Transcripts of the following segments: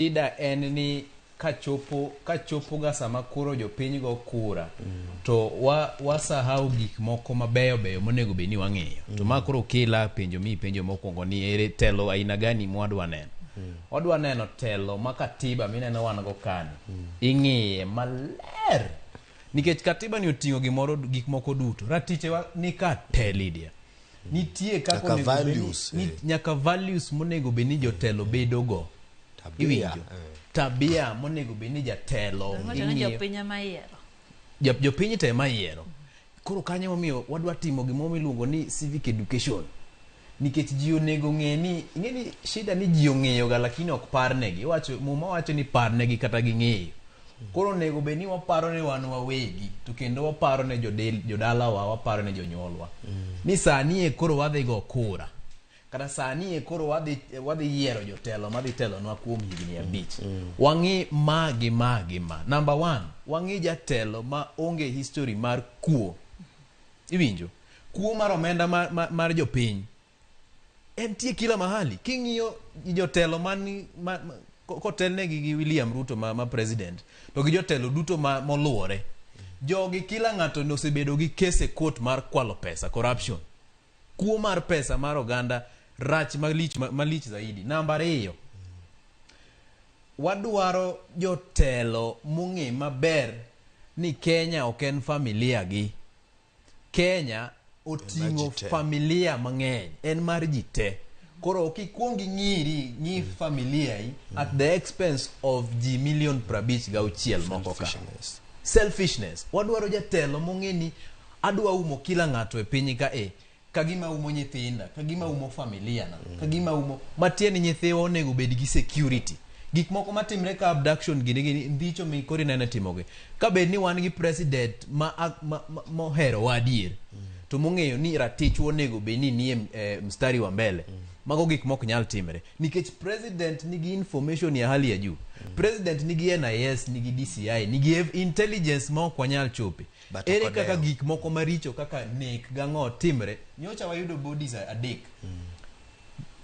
Shida en ni kachopo kachopo ga sama koro jopiny go kura to wa wasahau gik moko mabeyo beyo monego bed ni wang'iyo. To ma koro kila penjo mi penjo mokwongo ni ere telo aina gani mwadwa neno. Wadwa neno telo ma katiba mineno wan go kani. Ing'iye maler. Nikech katiba ni oting'o gimoro gik moko duto. Ratiche wa ni ka te Lydia. Nitie kaka Nyaka onego bed ni- values, ni- eh. nyaka values monego bed ni jotelo bedo go. Tabia, Iwinjo? eh. Tabia monego bed ni jatelo Wacho ni ing'iyo. jopiny ema iyiero. Jopiny te ema yiero. Koro kanyo emomiyo wadwa timo gimoro miluongo ni civic education. Nikech ji onego ng'e ni ing'e ni shida ni ji ong'eyo ga lakini ok parnegi. Iwacho muma wacho ni parnegi kata ging'eyo. Koro onego bed ni waparo ne wan wawegi to kendo waparo ne jodel, jodalawa, waparo ne jonyuolwa. Ni sani e koro wadhi go kura. Kata sani e koro wadhi wadhi yiero jotelo madhi telonwa kuom higni 5. Wang'i ma gi ma gi ma. Number 1, wang'i jatelo ma onge history mar kuo. Iwinjo? Kuo mar omenda mar, mar, mar jopiny entie kila mahali. King'iyo jotelo man ma, ma, kotelnegi gi William Ruto ma, ma president to gi jotelo duto ma moluwore. Jogi kila ng'ato nosebedo gi case e court mar kwalo pesa, corruption. Kuo mar pesa mar oganda rach malich, malich zaidi. Namba 2, wadwaro jotelo mong'e maber ni Kenya ok en familia gi. Kenya oting'o familia mang'eny, en mar ji te. Koro ok ikuong ing'iri, ng'i familia i at the expense of ji milion 56 moko ka. Selfishness. Selfishness. Wadwaro jatelo mong'e ni adwa umo kila ng'ato e piny ka e kagima umo nyithinda, kagima umo familia na, kagima umo matiende ni nyithiwa onego bed gi security. Gik moko matimre ka abduction gini gini ndicho mi koro ineno timogi. Ka bed ni wan gi president ma, ma, ma moherowa adier to mong'eyo ni ratichwa onego bed ni nie mstari wa mbele. Mago gik mok nyal timre nikech president nigi information ya hali ya juu. President nigi NIS, nigi DCI, nigi intelligence ma ok wanyal chope. But Ere ok kaka odewo. gik moko maricho kaka nek gang'o timre? Nyocha wayudo bodies 3.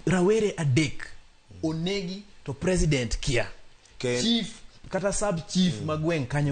Rawere 3 onegi to president kia. Chief kata sub chief ma gweng' kanyo